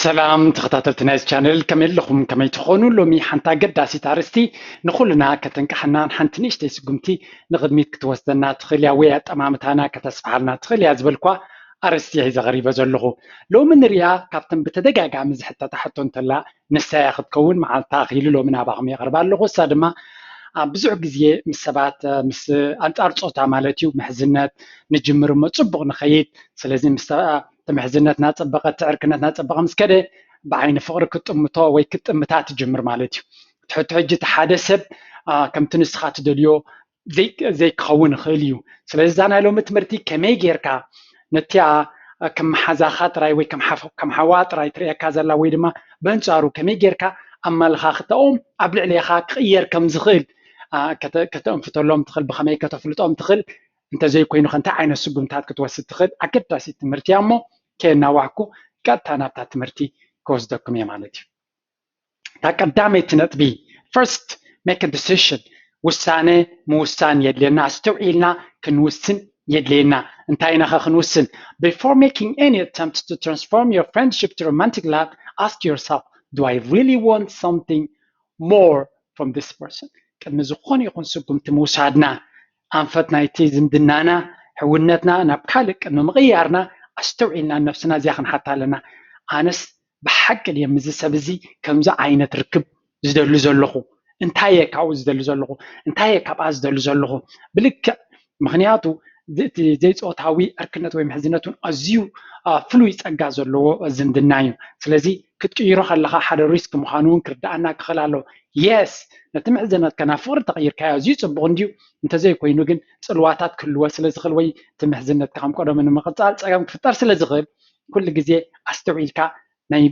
ሰላም ተኸታተልቲ ናይዚ ቻነል፣ ከመይ ኣለኹም? ከመይ ትኾኑ? ሎሚ ሓንቲ ኣገዳሲት ኣርእስቲ ንኹልና ከተንቅሓናን ሓንቲ ንእሽተይ ስጉምቲ ንቕድሚት ክትወስደና ትኽእል እያ ወይ ኣጠማምታና ከተስፍሓልና ትኽእል እያ ዝበልኳ ኣርእስቲ እየ ሒዘ ቀሪበ ዘለኹ። ሎሚ ንሪኣ ካብተን ብተደጋጋሚ ዝሕተታ ሕቶ እንተላ ንሳ እያ ክትከውን። መዓልታ ኣኺሉ ሎሚ ናባኹም የቕርባ ኣለኹ። እሳ ድማ ኣብ ብዙሕ ግዜ ምስ ሰባት ምስ ኣንጻር ጾታ ማለት እዩ ምሕዝነት ንጅምር እሞ ጽቡቕ ንኸይድ። ስለዚ ምስ እቲ ምሕዝነትና ጸበቐ፣ እቲ ዕርክነትና ጸበቐ ምስ ከደ ብዓይኒ ፍቕሪ ክትጥምቶ ወይ ክትጥምታ ትጅምር ማለት እዩ። ትሕቲ ሕጂ እቲ ሓደ ሰብ ከምቲ ንስኻ ትደልዮ ዘይክኸውን ይኽእል እዩ። ስለዚ እዛ ናይ ሎሚ ትምህርቲ ከመይ ጌርካ ነቲኣ ከም መሓዛኻ ጥራይ ወይ ከም ሓዋ ጥራይ ትርእየካ ዘላ ወይ ድማ በንጻሩ ከመይ ጌርካ ኣመለኻኽታኦም ኣብ ልዕሌኻ ክቕየር ከም ዝኽእል ከተእንፍተሎም ትኽእል፣ ብኸመይ ከተፍልጦም ትኽእል፣ እንተዘይኮይኑ ከ እንታይ ዓይነት ስጉምታት ክትወስድ ትኽእል ኣገዳሲት ትምህርቲ እያ። እሞ ከየናዋሕኩ ቀጥታ ናብታ ትምህርቲ ክወስደኩም እየ ማለት እዩ። እታ ቀዳመይቲ ነጥቢ፣ first make a decision፣ ውሳነ ምውሳን የድልየና። ኣስተውዒልና ክንውስን የድልየና። እንታይ ኢና ኸ ክንውስን? Before making any attempt to transform your friendship to romantic love, ask yourself, do I really want something more from this person? ቅድሚ ዝኾነ ይኹን ስጉምቲ ምውሳድና ኣንፈት ናይቲ ዝምድናና ሕውነትና ናብ ካልእ ቅድሚ ምቕያርና ኣስተውዒልና ነብስና እዚኣ ክንሓታ ኣለና። ኣነስ ብሓቂ ድየ ምስዚ ሰብ እዚ ከምዚ ዓይነት ርክብ ዝደሉ ዘለኹ? እንታይ እየ ካብኡ ዝደሊ ዘለኹ? እንታይ እየ ካብኣ ዝደሊ ዘለኹ? ብልክዕ ምኽንያቱ እቲ ዘይፆታዊ ዕርክነት ወይ ምሕዝነት እውን ኣዝዩ ፍሉይ ፀጋ ዘለዎ ዝምድና እዩ። ስለዚ ክትቅይሮ ከለኻ ሓደ ሪስክ ምዃኑ እውን ክርዳኣና ክኽእል ኣለዎ። የስ፣ ነቲ ምሕዝነትካ ናብ ፍቕሪ ተቐይርካዮ ኣዝዩ ፅቡቕ እንድዩ። እንተዘይኮይኑ ግን ፅልዋታት ክህልዎ ስለ ዝኽእል ወይ እቲ ምሕዝነትካ ከም ቀደሙ ንምቕፃል ፀገም ክፍጠር ስለ ዝኽእል ኩሉ ግዜ ኣስተውዒልካ ናይ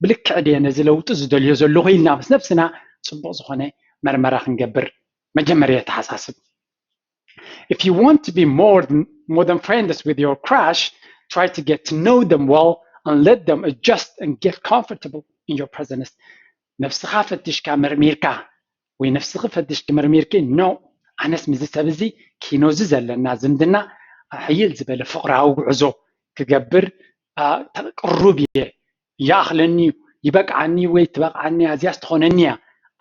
ብልክዕ ድየ ነዚ ለውጢ ዝደልዮ ዘለኹ ኢልና ምስ ነብስና ፅቡቕ ዝኾነ መርመራ ክንገብር መጀመርያ የተሓሳስብ። If you want to be more than, more than friends with your crush, try to get to know them well and let them adjust and get comfortable in your presence. ነብስኻ ፈትሽካ መርሚርካ ወይ ነብስኺ ፈትሽኪ መርሚርኪ፣ ኖ፣ ኣነስ ምስዚ ሰብ እዚ ኪኖዚ ዘለና ዝምድና ሕይል ዝበለ ፍቕራዊ ጉዕዞ ክገብር ቅሩብ እየ፣ ይኣኽለኒ እዩ፣ ይበቅዓኒ ወይ ትበቅዓኒ እያ፣ እዚኣስ ትኾነኒ እያ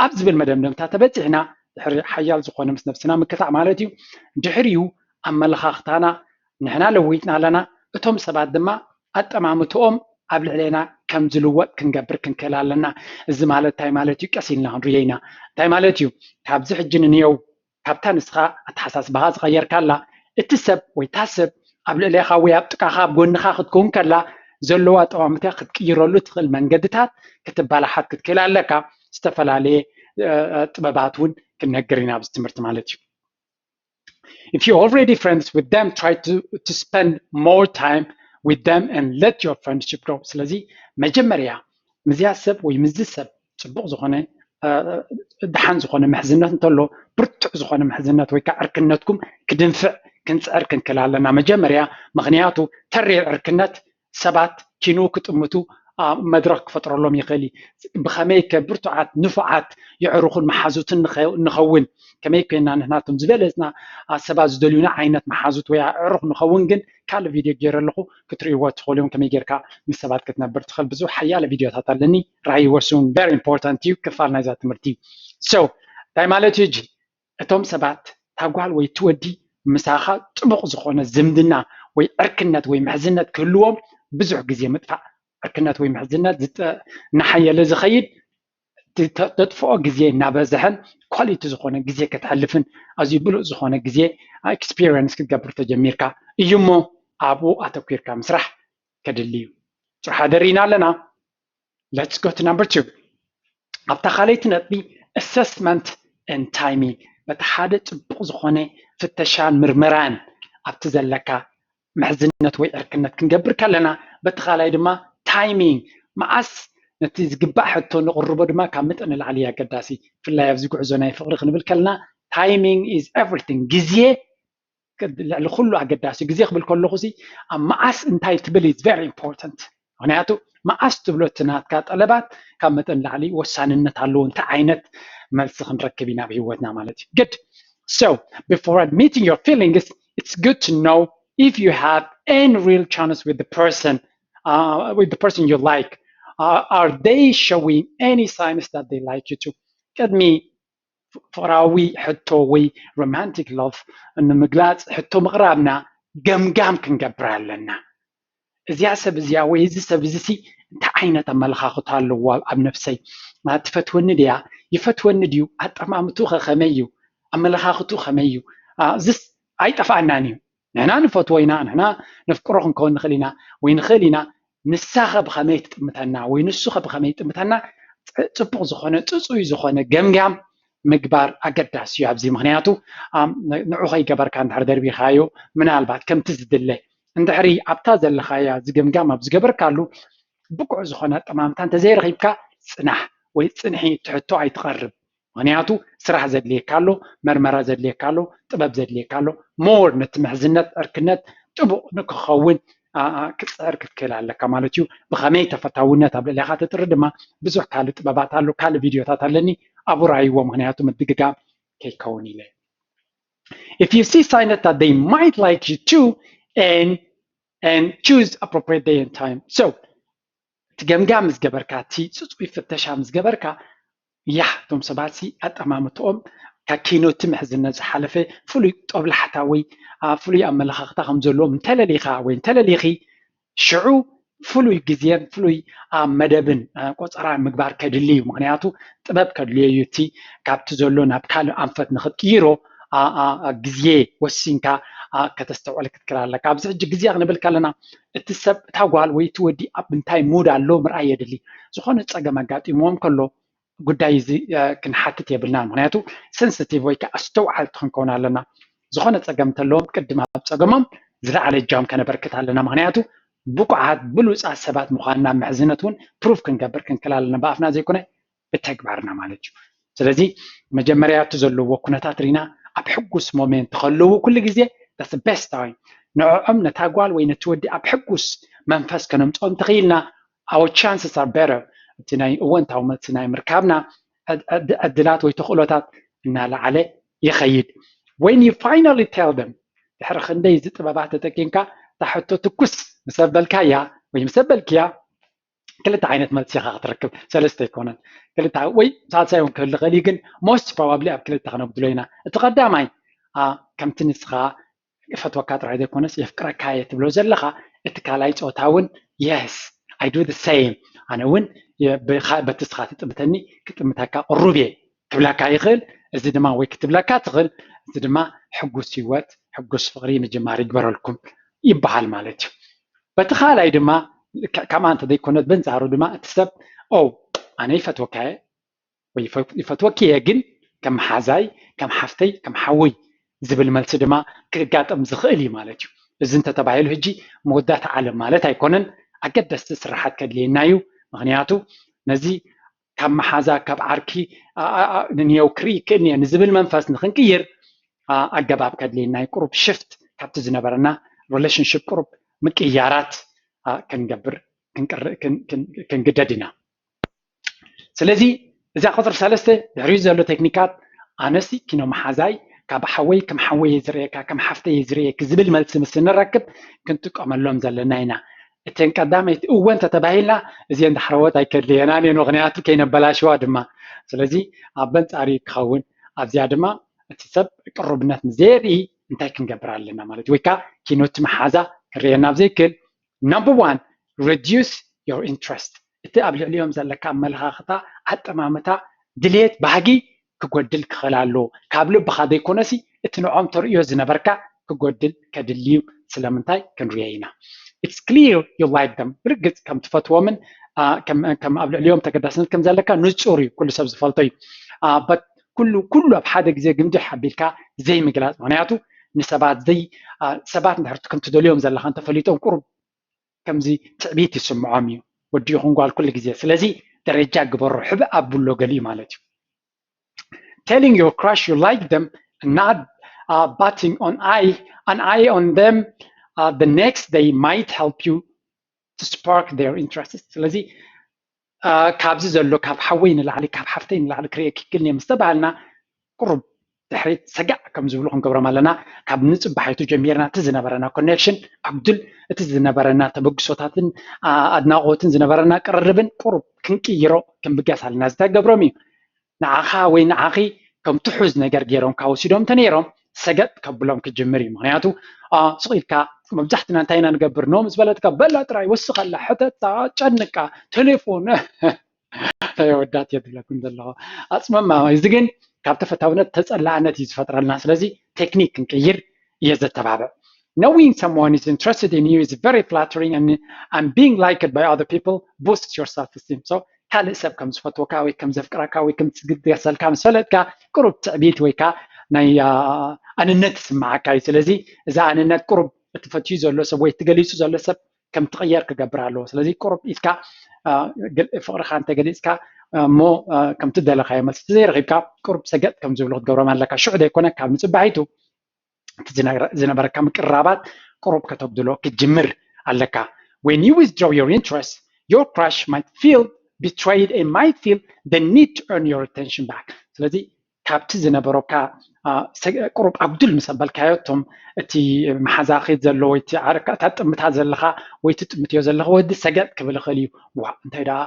ኣብ ዝብል መደምደምታ ተበፂሕና ድሕሪ ሓያል ዝኾነ ምስ ነብስና ምክታዕ ማለት እዩ። ድሕሪኡ ኣመለኻኽታና ንሕና ለዊጥና ኣለና፣ እቶም ሰባት ድማ ኣጠማምትኦም ኣብ ልዕሌና ከም ዝልወጥ ክንገብር ክንክእል ኣለና። እዚ ማለት እንታይ ማለት እዩ? ቀስ ኢልና ክንርእዮ ኢና። እንታይ ማለት እዩ? ካብዚ ሕጂ ንንየው ካብታ ንስኻ ኣተሓሳስባኻ ዝቐየርካላ እቲ ሰብ ወይ እታ ሰብ ኣብ ልዕሌኻ ወይ ኣብ ጥቃኻ ኣብ ጎንኻ ክትከውን ከላ ዘለዋ ኣጠማምታ ክትቅይረሉ ትኽእል መንገድታት ክትበላሓት ክትክእል ኣለካ። ዝተፈላለየ ጥበባት እውን ክንነግር ኢና ኣብዚ ትምህርቲ ማለት እዩ። If you're already friends with them, try to, to spend more time with them and let your friendship grow. ስለዚ መጀመርያ ምስዚኣ ሰብ ወይ ምስዚ ሰብ ፅቡቕ ዝኾነ ደሓን ዝኾነ ምሕዝነት እንተሎ ብርቱዕ ዝኾነ ምሕዝነት ወይ ከዓ ዕርክነትኩም ክድንፍዕ ክንፅዕር ክንክእል ኣለና መጀመርያ። ምኽንያቱ ተሪር ዕርክነት ሰባት ኪኑ ክጥምቱ መድረኽ ክፈጥረሎም ይኽእል እዩ። ብኸመይ ከ ብርቱዓት ንፉዓት የዕሩኽን መሓዙትን ንኸውን? ከመይ ኮይና ንሕናቶም ዝበለፅና ሰባት ዝደልዩና ዓይነት መሓዙት ወይ ኣዕሩኽ ንኸውን ግን ካልእ ቪድዮ ገይረ ኣለኹ ክትርእይዎ ትኽእሉ እዮም። ከመይ ጌርካ ምስ ሰባት ክትነብር ትኽእል ብዙሕ ሓያለ ቪድዮታት ኣለኒ። ራእይዎ ሱን very important እዩ ክፋል ናይዛ ትምህርቲ። So እንታይ ማለት እዩ እጂ? እቶም ሰባት እታ ጓል ወይ እቲ ወዲ ምሳኻ ጥቡቕ ዝኾነ ዝምድና ወይ ዕርክነት ወይ ምሕዝነት ክህልዎም ብዙሕ ግዜ ምጥፋእ። ዕርክነት ወይ ምሕዝነት እናሓየለ ዝኸይድ ተጥፍኦ ግዜ እናበዝሐን ኳሊቲ ዝኾነ ግዜ ከተሕልፍን ኣዝዩ ብሉፅ ዝኾነ ግዜ ኤክስፒሪየንስ ክትገብር ተጀሚርካ እዩ እሞ ኣብኡ ኣተኲርካ ምስራሕ ከድሊ እዩ። ጥሩ ሓደር ኢና ኣለና። Let's go to number two. ኣብታ ካልኣይቲ ነጥቢ assessment and timing በቲ ሓደ ፅቡቕ ዝኾነ ፍተሻን ምርመራን ኣብቲ ዘለካ ምሕዝነት ወይ ዕርክነት ክንገብር ከለና በቲ ካልኣይ ድማ ታይሚንግ መዓስ ነቲ ዝግባእ ሕቶ ንቕርቦ ድማ ካብ መጠን ንላዕሊ ኣገዳሲ ብፍላይ ኣብዚ ጉዕዞ ናይ ፍቕሪ ክንብል ከለና timing is everything ግዜ ልዕሊ ኩሉ ኣገዳሲ ግዜ ክብል ከለኹ ሲ ኣብ መዓስ እንታይ ትብል is very important ምክንያቱ መዓስ ትብሎ እቲ ናትካ ጠለባት ካብ መጠን ላዕሊ ወሳንነት ኣለዎ እንታይ ዓይነት መልሲ ክንረክብ ኢና ኣብ ህይወትና ማለት እዩ good so before admitting your feelings it's good to know if you have any real chance with the person uh, with the person you like Are they showing any signs that they like you too? ቅድሚ ፍቕራዊ ሕቶ ወይ romantic love ንምግላፅ ሕቶ ምቕራብና ገምጋም ክንገብር ኣለና። እዚኣ ሰብ እዚኣ ወይ እዚ ሰብ እዚ ሲ እንታይ ዓይነት ኣመለኻኽታ ኣለዎ ኣብ ነፍሰይ? ትፈትወኒ ድያ? ይፈትወኒ ድዩ? ኣጠማምትኡ ከ ከመይ እዩ? ኣመለኻኽትኡ ከመይ እዩ? እዚስ ኣይጠፍኣናን እዩ። ንሕና ንፈትዎ ኢና፣ ንሕና ነፍቅሮ ክንከውን ንኽእል ኢና ወይ ንኽእል ኢና። ንሳ ኸ ብኸመይ ትጥምተና ወይ ንሱ ኸ ብኸመይ ይጥምተና? ጽቡቕ ዝኾነ፣ ጽጹይ ዝኾነ ገምጋም ምግባር ኣገዳሲ እዩ ኣብዚ። ምኽንያቱ ንዑ ከይገበርካ እንድሕር ደርቢኻዮ፣ ምናልባት ከምቲ ዝድለ እንድሕሪ ኣብታ ዘለኻያ ዝገምጋም ኣብ ዝገበርካሉ ብቑዕ ዝኾነ ኣጠማምታ እንተዘይረኺብካ፣ ጽናሕ ወይ ጽንሒ ትሕቶ ኣይትቐርብ። ምኽንያቱ ስራሕ ዘድልየካ ኣሎ፣ መርመራ ዘድልየካ ኣሎ፣ ጥበብ ዘድልየካ ኣሎ። ሞር ነቲ ምሕዝነት ዕርክነት ጥቡቕ ንክኸውን ክፅዕር ክትክእል ኣለካ ማለት እዩ። ብኸመይ ተፈታውነት ኣብ ልዕሌኻ ተጥሪ ድማ ብዙሕ ካልእ ጥበባት ኣሎ፣ ካልእ ቪድዮታት ኣለኒ፣ ኣብኡ ረኣይዎ። ምኽንያቱ ምድግጋም ከይከውን ኢለ። If you see signs that they might like you too, and and choose appropriate day and time. So እቲ ገምጋም ምስ ገበርካ፣ እቲ ፅፁይ ፍተሻ ምስ ገበርካ፣ ያህ እቶም ሰባት ሲ ኣጠማምትኦም ካብ ኪኖቲ ምሕዝነት ዝሓለፈ ፍሉይ ጦብላሕታ ወይ ፍሉይ ኣመለኻኽታ ከም ዘለዎም እንተለሊኻ ወይ እንተለሊኺ፣ ሽዑ ፍሉይ ግዜን ፍሉይ መደብን ቆፀራን ምግባር ከድሊ እዩ። ምኽንያቱ ጥበብ ከድልዮ እዩ። እቲ ካብቲ ዘሎ ናብ ካልእ ኣንፈት ንክትቅይሮ ግዜ ወሲንካ ከተስተውዕል ክትክእል ኣለካ። ኣብዚ ሕጂ ግዜ ክንብል ከለና እቲ ሰብ፣ እታ ጓል ወይ እቲ ወዲ ኣብ እንታይ ሙድ ኣሎ ምርኣይ የድሊ። ዝኾነ ፀገም ኣጋጢምዎም ከሎ ጉዳይ እዚ ክንሓትት የብልናን። ምኽንያቱ ሴንስቲቭ ወይ ከዓ ኣስተውዓልቲ ክንከውን ኣለና። ዝኾነ ፀገም እንተለዎም ቅድም ኣብ ፀገሞም ዝለዓለ እጃም ከነበርክት ኣለና። ምኽንያቱ ብቁዓት ብሉፃት ሰባት ምዃንና ምሕዝነት እውን ፕሩፍ ክንገብር ክንክእል ኣለና፣ ብኣፍና ዘይኮነ ብተግባርና ማለት እዩ። ስለዚ መጀመርያ እቲ ዘለዎ ኩነታት ሪና ኣብ ሕጉስ ሞሜንት ከለዉ ኩሉ ግዜ that's the best time። ንዕዖም ነታ ጓል ወይ ነቲ ወዲ ኣብ ሕጉስ መንፈስ ከነምፅኦም ተኽኢልና our chances are better። እቲ ናይ እወንታዊ መልሲ ናይ ምርካብና ዕድላት ወይ ተኽእሎታት እናለዓለ ይኸይድ። When you finally tell them፣ ድሕሪ ክንደይ እዚ ጥበባት ተጠቂምካ እታ ሕቶ ትኩስ ምስ ኣበልካያ ወይ ምስ ኣበልክያ ክልተ ዓይነት መልሲ ኢኻ ክትረክብ፣ ሰለስተ ኣይኮነን። ክልተ ወይ ሳልሳይ እውን ክህሉ ይኽእል እዩ፣ ግን most probably ኣብ ክልተ ክነጉድሎ ኢና። እቲ ቀዳማይ ከምቲ ንስኻ ይፈትወካ ጥራይ ዘይኮነስ የፍቅረካ እየ ትብሎ ዘለኻ፣ እቲ ካልኣይ ፆታ እውን yes I do the same፣ ኣነ እውን በቲ ንስኻ ትጥምተኒ ክጥምተካ ቅሩብ እየ ክብለካ ይኽእል። እዚ ድማ ወይ ክትብለካ ትኽእል፣ እዚ ድማ ሕጉስ ህይወት ሕጉስ ፍቕሪ ምጅማር ይግበረልኩም ይበሃል ማለት እዩ። በቲ ካልኣይ ድማ ከምኣ እንተዘይኮነት በንጻሩ ድማ እቲ ሰብ ኦ ኣነ ይፈትወካ እየ ወይ ይፈትወኪ እየ ግን ከም መሓዛይ ከም ሓፍተይ ከም ሓወይ ዝብል መልሲ ድማ ክጋጠም ዝኽእል እዩ ማለት እዩ። እዚ እንተተባሂሉ ሕጂ መወዳእታ ዓለም ማለት ኣይኮነን። ኣገደስቲ ስራሓት ከድልየና እዩ። ምኽንያቱ ነዚ ካብ መሓዛ ካብ ዓርኪ ንንየው ክርኢ ይክእል እየ ንዝብል መንፈስ ንክንቅይር ኣገባብ ከድልየና እዩ። ቁሩብ ሽፍት ካብቲ ዝነበረና ሪሌሽንሽፕ ቁሩብ ምቅያራት ክንገብር ክንግደድ ኢና። ስለዚ እዛ ቁፅሪ ሰለስተ ድሕሪኡ ዘሎ ቴክኒካት ኣነሲ ኪኖ መሓዛይ ካብ ሓወይ ከም ሓወይ ዝርእየካ ከም ሓፍተይ ዝርእየኪ ዝብል መልሲ ምስ ንረክብ ክንጥቀመሎም ዘለና ኢና። እተን ቀዳመይቲ እወ እንተተባሂልና እዚአን ዳሕረዎት ኣይከድልየናን እየን፣ ምኽንያቱ ከይነበላሽዋ ድማ። ስለዚ ኣብ በንጻሪ ክኸውን ኣብዚኣ ድማ እቲ ሰብ ቅሩብነት ምስ ዘየርኢ እንታይ ክንገብር ኣለና ማለት እዩ። ወይ ከዓ ኪኖቲ መሓዛ ክርእየና ኣብ ዘይክእል number one reduce your interest። እቲ ኣብ ልዕሊኦም ዘለካ ኣመለኻኽታ፣ ኣጠማምታ፣ ድሌት፣ ባህጊ ክጎድል ክኽእል ኣለዎ። ካብ ልብኻ ዘይኮነሲ እቲ ንዖም ተርእዮ ዝነበርካ ክጎድል ከድልዩ ስለምንታይ ክንሪኦ ኢና። It's clear you like them። ብርግፅ ከም ትፈትዎምን ከም ኣብ ልዕሊኦም ተገዳስነት ከም ዘለካ ንፁር እዩ፣ ኩሉ ሰብ ዝፈልጦ እዩ። በት ኩሉ ኩሉ ኣብ ሓደ ግዜ ግምድሕ ኣቢልካ ዘይምግላፅ፣ ምክንያቱ ንሰባት ዘይ ሰባት እንድሕር ከም ትደልዮም ዘለካ እንተፈሊጦም ቁሩብ ከምዚ ትዕቢት ይስምዖም እዩ። ወዲ ይኹን ጓል ኩሉ ግዜ። ስለዚ ደረጃ ግበሮ፣ ሕብእ ኣብሎ ገሊኡ ማለት እዩ። Telling your crush you like them and not uh, batting on eye an eye on them uh, the next day might help you to spark their interest። ስለዚ ካብዚ ዘሎ ካብ ሓወይ ንላዕሊ ካብ ሓፍተይ ንላዕሊ ክርእየኪ ክክእል እየ ምስ ተባሃልና ቁሩብ ድሕሪት ሰጋእ ከም ዝብሉ ክንገብሮም ኣለና። ካብ ንፅባሒቱ ጀሚርና እቲ ዝነበረና ኮኔክሽን ኣጉድል፣ እቲ ዝነበረና ተበግሶታትን ኣድናቆትን ዝነበረና ቅርርብን ቁሩብ ክንቅይሮ ክንብገስ ኣለና። ዝተገብሮም እዩ ንዓኻ ወይ ንዓኺ ከም ትሑዝ ነገር ገይሮም ካወሲዶም እንተነይሮም ሰገጥ ከብሎም ክጅምር እዩ። ምክንያቱ ስቕ ኢልካ መብዛሕትና እንታይ ኢና ንገብር? ኖ ምስ በለትካ በላ ጥራይ ወስኸላ፣ ሕተታ፣ ጨንቃ፣ ቴሌፎን ናይ ወዳት እየ ትብለኩም ዘለኹ ኣፅመማ። እዚ ግን ካብ ተፈታውነት ተፀላእነት እዩ ዝፈጥረልና። ስለዚ ቴክኒክ ክንቅይር እየ ዘተባብዕ። Knowing someone is interested in you is very flattering and, and being liked by other people boosts your self-esteem. So ካልእ ሰብ ከም ዝፈትወካ ወይ ከም ዘፍቅረካ ወይ ከም ዝግደሰልካ ምስ ፈለጥካ ቁሩብ ትዕቢት ወይ ከዓ ናይ ኣንነት ይስምዓካ እዩ። ስለዚ እዛ ኣንነት ቁሩብ እትፈትዩ ዘሎ ሰብ ወይ እትገሊፁ ዘሎ ሰብ ከም ትቕየር ክገብር ኣለዎ። ስለዚ ቁሩብ ኢልካ ፍቕርኻ እንተገሊፅካ እሞ ከምቲ ደለኻዮ መልሲ ተዘይረኺብካ ቁሩብ ሰገጥ ከም ዝብሉ ክትገብሮም ኣለካ። ሽዑ ዘይኮነ ካብ ንፅባሒቱ እቲ ዝነበረካ ምቅርራባት ቁሩብ ከተጉድሎ ክትጅምር ኣለካ። When you withdraw your interest, your crush might feel betrayed and might feel the need to earn your attention back. ስለዚ ካብቲ ዝነበረካ ቁሩብ ኣጉድል ምስ ኣበልካዮ እቶም እቲ መሓዛኺ ዘሎ ወይ እታ ጥምታ ዘለኻ ወይ እቲ ጥምትዮ ዘለኻ ወዲ ሰገጥ ክብል ይኽእል እዩ። ዋ እንታይ ደኣ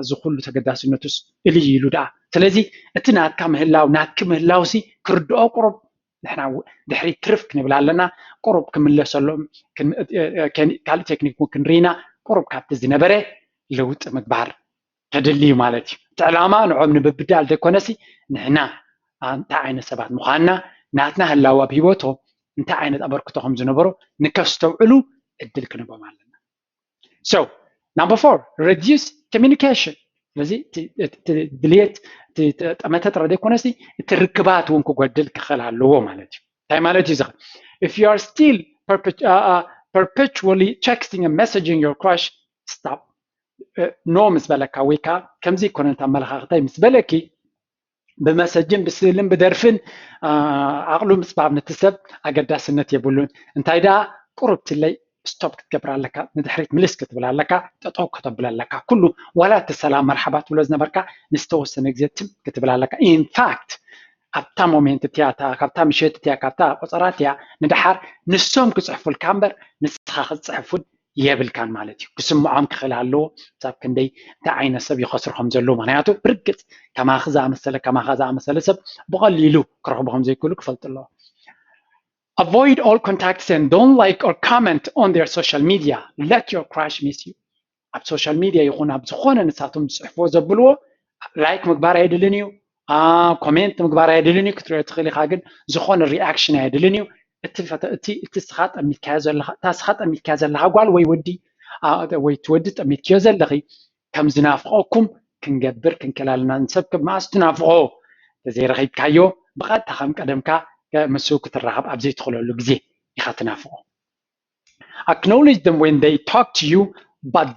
እዚ ኩሉ ተገዳስነቱስ እልይ ኢሉ ደኣ። ስለዚ እቲ ናትካ ምህላው ናትኪ ምህላውሲ ክርድኦ ቁሩብ ንሕና ድሕሪ ትርፍ ክንብል ኣለና። ቁሩብ ክምለሰሎም ካልእ ቴክኒክ እውን ክንርኢና ቁሩብ ካብቲ ዝነበረ ለውጢ ምግባር ተድሊ እዩ ማለት እዩ። እቲ ዕላማ ንዖም ንምብዳል ዘይኮነሲ ንሕና እንታይ ዓይነት ሰባት ምዃንና ናትና ህላው ኣብ ሂወቶ እንታይ ዓይነት ኣበርክቶ ከም ዝነበሮ ንከስተውዕሉ እድል ክንቦም ኣለና። So number four, reduce communication. ስለዚ ድልየት ጠመተ ጥረ ዘይኮነሲ እቲ ርክባት እውን ክጎድል ክኽእል ኣለዎ ማለት እዩ። እንታይ ማለት እዩ? If you are still perpetually texting and messaging your crush, stop. ኖ ምስ በለካ ወይ ከዓ ከምዚ ይኮነን ኣመለኻኽታይ ምስ በለኪ ብመሰጅን ብስእልን ብደርፍን ዓቕሉ ምፅባብ ነቲ ሰብ ኣገዳስነት የብሉን። እንታይ ደኣ ቁሩብ ትለይ ስቶፕ ክትገብር ኣለካ፣ ንድሕሪት ምልስ ክትብል ኣለካ፣ ጠጠው ከተብል ኣለካ። ኩሉ ዋላ እቲ ሰላም መርሓባ ትብሎ ዝነበርካ ንዝተወሰነ ግዜ ትም ክትብል ኣለካ። ኢንፋክት ኣብታ ሞሜንት እቲያ ካብታ ምሸት እቲያ ካብታ ቆፀራ እቲያ ንድሓር ንሶም ክፅሕፉልካ እምበር ንስኻ ክትፅሕፉን የብልካን ማለት እዩ። ክስምዖም ክኽእል ኣለዎ። ክሳብ ክንደይ እንታይ ዓይነት ሰብ ይኸስር ከም ዘለዎ። ምክንያቱ ብርግፅ ከማኺ ዝኣመሰለ ከማኻ ዝኣመሰለ ሰብ ብቐሊሉ ክረኽቡ ከም ዘይክእሉ ክፈልጡ ኣለዎ። Avoid all contacts and don't like or comment on their social media. Let your crush miss you. ኣብ ሶሻል ሚድያ ይኹን ኣብ ዝኾነ ንሳቶም ዝፅሕፍዎ ዘብልዎ ላይክ ምግባር ኣየድልን እዩ። ኮሜንት ምግባር ኣየድልን እዩ። ክትሪኦ ትኽእል ኢኻ፣ ግን ዝኾነ ሪኣክሽን ኣየድልን እዩ። እቲ እቲ ስኻ ጠሚትካዮ ዘለኻ እታ ስኻ ጠሚትካዮ ዘለኻ ጓል ወይ ወዲ ወይ እቲ ወዲ ጠሚትክዮ ዘለኺ ከም ዝናፍቐኩም ክንገብር ክንክእል ኣለና። ንሰብ መኣስ ትናፍቖ? ተዘይረኺብካዮ ብቐጥታ ከም ቀደምካ ምስ ክትራኸብ ኣብ ዘይትኽእለሉ ግዜ ኢኻ ትናፍቖ። Acknowledge them when they talk to you, but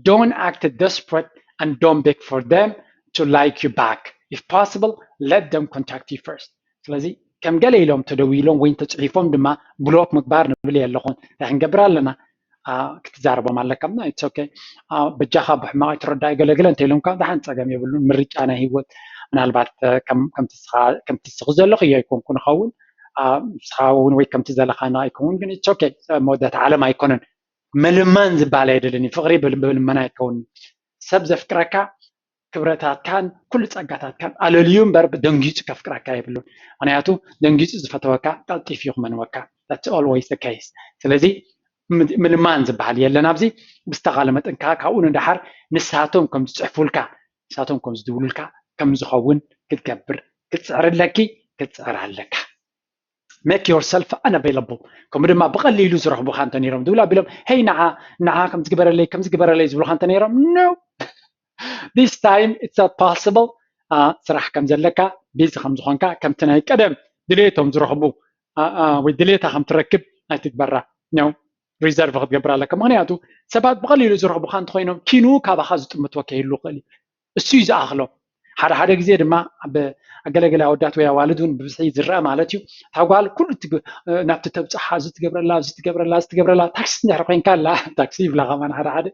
don't act desperate and don't beg for them to like you back. If possible, let them contact you first. ስለዚ ከም ገለ ኢሎም ተደዊሎም ወይ ተፅሒፎም ድማ ብሎክ ምግባር ንብል የለኹን። እንታይ ክንገብር ኣለና? ክትዛረቦም ኣለካ። It's okay፣ በጃኻ ብሕማቕ ኣይትረዳእ ገለገለ እንተኢሎምካ ደሓን ፀገም የብሉን። ምርጫ ናይ ሂወት ምናልባት ከምቲ ስኺ ዘለኽዮ ኣይኮንኩን እኸውን ንስኻ እውን ወይ ከምቲ ዘለኻና ኣይከውን፣ ግን it's okay፣ መወዳእታ ዓለም ኣይኮነን። ምልማን ዝበሃል ኣይደልን እዩ። ፍቕሪ ብልመና ኣይከውን። ሰብ ዘፍቅረካ ክብረታትካን ኩሉ ፀጋታትካን ኣለልዩ እምበር ደንጊፁ ከፍቅረካ የብሉን። ምክንያቱ ደንጊፁ ዝፈተወካ ቀልጢፍ እዩ ክመንወካ። That's always the case። ስለዚ ምልማን ዝበሃል የለን ኣብዚ። ብዝተኻለ መጠን ከዓ ካብኡ ንደሓር ንሳቶም ከም ዝፅሕፉልካ ንሳቶም ከም ዝድውሉልካ ከም ዝኸውን ክትገብር ክትፅዕር ኣለኪ ክትፅዕር ኣለካ። Make yourself unavailable። ከምኡ ድማ ብቐሊሉ ዝረኽቡኻ እንተ ነይሮም ድውል ኣቢሎም ሄይ ንዓ ንዓ ከምዚ ግበረለይ ከምዚ ግበረለይ ዝብሉኻ እንተ ነይሮም no this time it's not possible። ስራሕ ከም ዘለካ ቢዚ ከም ዝኾንካ ከምቲ ናይ ቀደም ድሌቶም ዝረኽቡ ወይ ድሌታ ከም ትረክብ ኣይትግበራ። ሪዘርቭ ክትገብር ኣለካ። ምክንያቱ ሰባት ብቐሊሉ ዝረኽቡኻ እንተኮይኖም ኪኑ ካባኻ ዝጥምትዎ ከይህሉ ይኽእል እዩ። እሱ እዩ ዝኣኽሎም። ሓደ ሓደ ግዜ ድማ ኣብ ኣገለገለ ኣወዳት ወይ ኣዋልድ እውን ብብዝሒ ዝረአ ማለት እዩ። እታ ጓል ኩሉ ናብቲ ተብፅሓ እዚ ትገብረላ እዚ ትገብረላ እዚ ትገብረላ ታክሲ እንድሕር ኮይንካ ኣላ ታክሲ ይብላ ከማን ሓደ ሓደ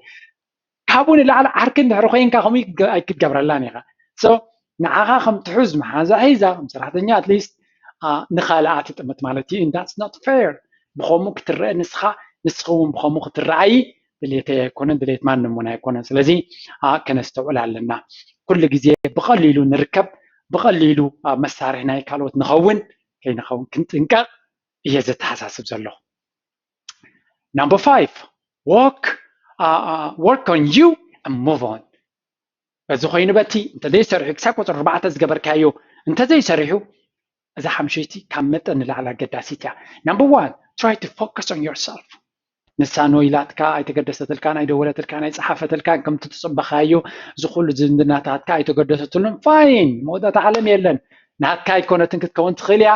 ካብኡ ንላዕሊ ዓርኪ እንድሕር ኮይንካ ከምኡ ኣይክትገብረላን ኢኻ። ንዓኻ ከም ትሑዝ መሓዛ ሒዛ ከም ሰራሕተኛ ኣትሊስት ንኻልኣት ይጥምት ማለት እዩ። That's not fair። ብኸምኡ ክትረአ ንስኻ፣ ንስኺ እውን ብኸምኡ ክትረኣይ ድሌተይ ኣይኮነን፣ ድሌት ማንም እውን ኣይኮነን። ስለዚ ከነስተውዕል ኣለና። ኩሉ ግዜ ብቐሊሉ ንርከብ፣ ብቐሊሉ መሳርሒ ናይ ካልኦት ንኸውን ከይንኸውን ክንጥንቀቕ እየ ዘተሓሳስብ ዘለኹ። Number five, work, uh, uh, work on you and move on. በዚ ኮይኑ በቲ እንተዘይሰሪሑ ክሳብ ቁፅሪ ኣርባዕተ ዝገበርካዮ እንተዘይሰሪሑ እዛ ሓምሸይቲ ካብ መጠን ንላዕሊ ኣገዳሲት እያ። Number one, try to focus on yourself. ንሳ ኖ ኢላትካ ኣይተገደሰትልካን ኣይደወለትልካን ኣይፀሓፈትልካን ከምቲ ትፅበኻዮ እዚ ኩሉ ዝምድናታትካ ኣይተገደሰትሉን። ፋይን፣ መወዳእታ ዓለም የለን። ናትካ ኣይኮነትን ክትከውን ትኽእል እያ፣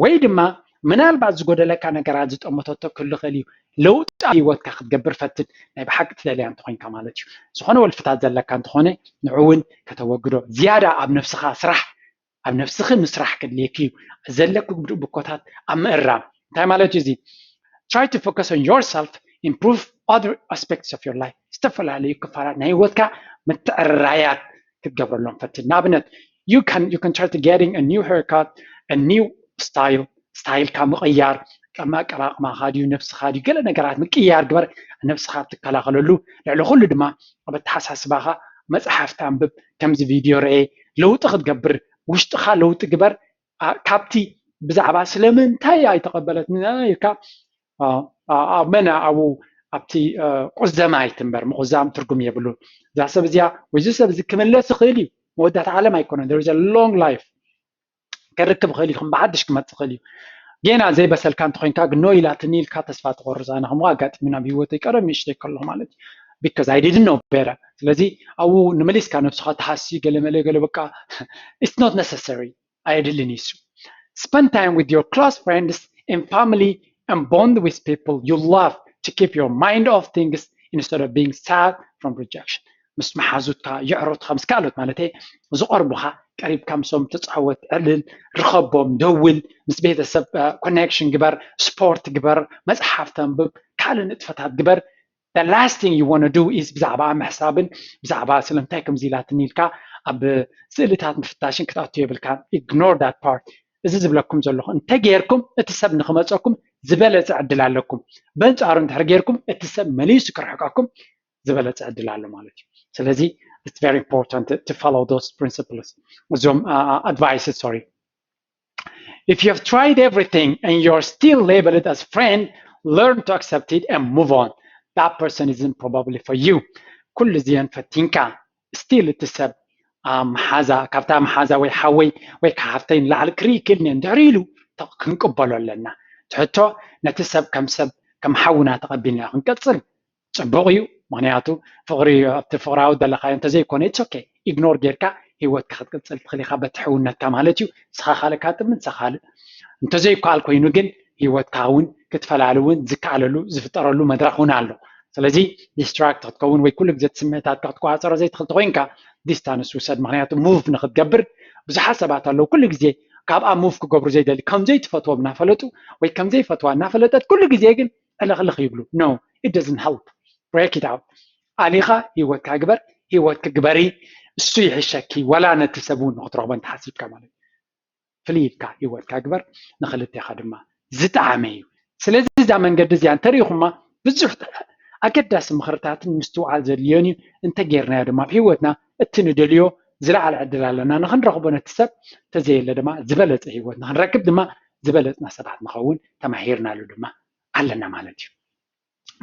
ወይ ድማ ምናልባት ዝጎደለካ ነገራት ዝጠመተቶ ክህሉ ይኽእል እዩ። ለውጢ ኣብ ህይወትካ ክትገብር ፈትን፣ ናይ ብሓቂ ትደልያ እንተኾይንካ ማለት እዩ። ዝኾነ ወልፍታት ዘለካ እንተኾነ ንዑ እውን ከተወግዶ ዝያዳ ኣብ ነብስኻ ስራሕ። ኣብ ነብስኺ ምስራሕ ከድልየኪ እዩ። ዘለኪ ብድብኮታት ኣብ ምእራም። እንታይ ማለት እዩ እዚ? Try to focus on yourself, improve other aspects of your life. ዝተፈላለዩ ክፋላት ናይ ህይወትካ ምትዕርራያት ክትገብረሎም ፈትን። ንኣብነት you can you can try to getting a new haircut, a new style, ስታይልካ ምቕያር፣ ከም ኣቀማቕማኻ ድዩ ነብስኻ ድዩ ገለ ነገራት ምቅያር ግበር። ነብስኻ ትከላኸለሉ፣ ልዕሊ ኩሉ ድማ ኣብ ኣተሓሳስባኻ መፅሓፍቲ ኣንብብ፣ ከምዚ ቪድዮ ርኤ፣ ለውጢ ክትገብር ውሽጥኻ ለውጢ ግበር። ካብቲ ብዛዕባ ስለምንታይ ኣይተቐበለትኒ ኢልካ ኣብ መን ኣብኡ ኣብቲ ቁዘማ ኣይትንበር። ምቑዛም ትርጉም የብሉን። እዛ ሰብ እዚኣ ወይ እዚ ሰብ እዚ ክምለስ ይኽእል እዩ። መወዳእታ ዓለም ኣይኮነን። There is a long life። ከርክብ ይኽእል እዩ። ከም ብሓድሽ ክመፅእ ይኽእል እዩ። ጌና ዘይበሰልካ እንተኾይንካ ግን ኖ ኢላትኒ ኢልካ ተስፋ ትቆርፅ። ኣነ ከምኡ ኣጋጢሙና ኣብ ህይወተይ ቀደም ንእሽተይ ከለኹ ማለት እዩ። Because I didn't know better። ስለዚ ኣብኡ ንመሊስካ ነብስኻ ትሃሲ ገለመለ ገለ በቃ it's not necessary። ኣየድልን እዩ እሱ። Spend time with your close friends and family and bond with people you love to keep your mind off things instead of being sad from rejection. ምስ መሓዙትካ የዕሩትካ ምስ ካልኦት ማለት ዝቐርቡኻ ቀሪብካ ምሶም ተፃወት፣ ዕልል፣ ርኸቦም፣ ደውል፣ ምስ ቤተሰብ ኮኔክሽን ግበር፣ ስፖርት ግበር፣ መፅሓፍ ተንብብ፣ ካልእ ንጥፈታት ግበር። The last thing you want to do is ብዛዕባ ምሕሳብን ብዛዕባ ስለምንታይ ከምዚ ኢላትኒ ኢልካ ኣብ ስእልታት ምፍታሽን ክትኣቱ የብልካ። Ignore that part። እዚ ዝብለኩም ዘለኹ እንተጌርኩም እቲ ሰብ ንክመፀኩም ዝበለፀ ዕድል ኣለኩም። በንፃሩ እንድሕር ጌርኩም እቲ ሰብ መሊሱ ክርሕቀኩም ዝበለፀ ዕድል ኣሎ ማለት እዩ። ስለዚ it's very important to follow those principles። እዞም advices, sorry. If you have tried everything and you're still labeled as friend, learn to accept it and move on. That person isn't probably for you. ኩሉ እዚአን ፈቲንካ still እቲ ሰብ መሓዛ ካብታ መሓዛ ወይ ሓወይ ወይ ሓፍተይ ንላዕሊ ክርኢ ክእል እንድሕር ኢሉ ክንቅበሎ ኣለና። ትሕቶ ነቲ ሰብ ከም ሰብ ከም ሓውና ተቐቢልና ክንቀፅል ፅቡቕ እዩ። ምክንያቱ ፍቕሪ ኣብቲ ፍቕራዊ ዘለካዮ እንተዘይኮነ it's okay። ኢግኖር ጌርካ ህይወትካ ክትቅፅል ትኽእል ኢኻ በቲ ሕውነትካ ማለት እዩ። ንስኻ ካልእ ካጥም ንሳ ካልእ እንተዘይከኣል ኮይኑ ግን ህይወትካ እውን ክትፈላሊ እውን ዝከኣለሉ ዝፍጠረሉ መድረኽ እውን ኣሎ። ስለዚ ዲስትራክት ክትከውን ወይ ኩሉ ግዜ እቲ ስምዒታትካ ክትቆፃፀሮ ዘይትኽእል ተኮይንካ ዲስታንስ ውሰድ። ምክንያቱ ሙቭ ንክትገብር ብዙሓት ሰባት ኣለዉ ኩሉ ግዜ ካብኣ ሙቭ ክገብሩ ዘይደሊ ከም ዘይትፈትዎም እናፈለጡ ወይ ከም ዘይፈትዋ እናፈለጠት ኩሉ ግዜ ግን ዕልኽልኽ ይብሉ። No, it doesn't help. Break it out። ኣሊኻ ህይወትካ ግበር፣ ህይወትኪ ግበሪ። እሱ ይሕሸኪ። ወላ ነቲ ሰብ እውን ንክትረኽቦ እንተሓሲብካ ማለት እዩ። ፍልይ ኢልካ ህይወትካ ግበር፣ ንክልቴኻ ድማ ዝጠዓመ እዩ። ስለዚ እዛ መንገዲ እዚኣ እንተሪኢኹማ ብዙሕ ኣገዳሲ ምኽርታትን ምስትውዓል ዘድልዮን እዩ። እንተጌርናዮ ድማ ኣብ ህይወትና እቲ ንደልዮ ዝለዓለ ዕድል ኣለና ንክንረኽቦ ነቲ ሰብ፣ እንተዘየለ ድማ ዝበለፀ ህይወት ንክንረክብ ድማ ዝበለፅና ሰባት ንኸውን ተማሂርናሉ ድማ ኣለና ማለት እዩ።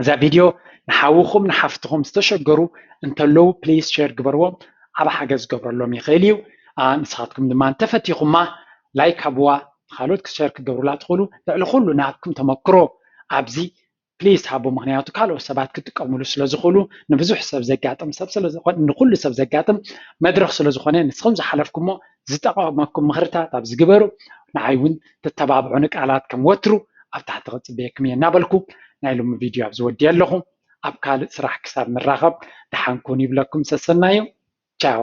እዛ ቪድዮ ንሓውኹም ንሓፍትኹም ዝተሸገሩ እንተለዉ ፕሊዝ ሼር ግበርዎም። ዓብ ሓገዝ ክገብረሎም ይኽእል እዩ። ንስኻትኩም ድማ እንተፈቲኹማ ላይክ ሃብዋ፣ ካልኦት ክሸር ክገብሩላ ትኽእሉ። ልዕሊ ኩሉ ናትኩም ተመክሮ ኣብዚ ፕሊዝ ሃቡ። ምክንያቱ ካልኦት ሰባት ክጥቀምሉ ስለዝኽእሉ ንብዙሕ ሰብ ዘጋጥም ሰብ ስለዝኾነ ንኩሉ ሰብ ዘጋጥም መድረኽ ስለዝኾነ ንስኹም ዝሓለፍኩሞ ዝጠቐመኩም ምኽርታት ኣብዚ ግበሩ። ንዓይ እውን ተተባብዑኒ ቃላት ከም ወትሩ ኣብ ታሕቲ ክፅበየኩም እየ እናበልኩ ናይ ሎሚ ቪድዮ ኣብዚ ወዲየ ኣለኹ። ኣብ ካልእ ስራሕ ክሳብ ንራኸብ ደሓን ኩኑ ይብለኩም። ሰሰናዩ። ቻው።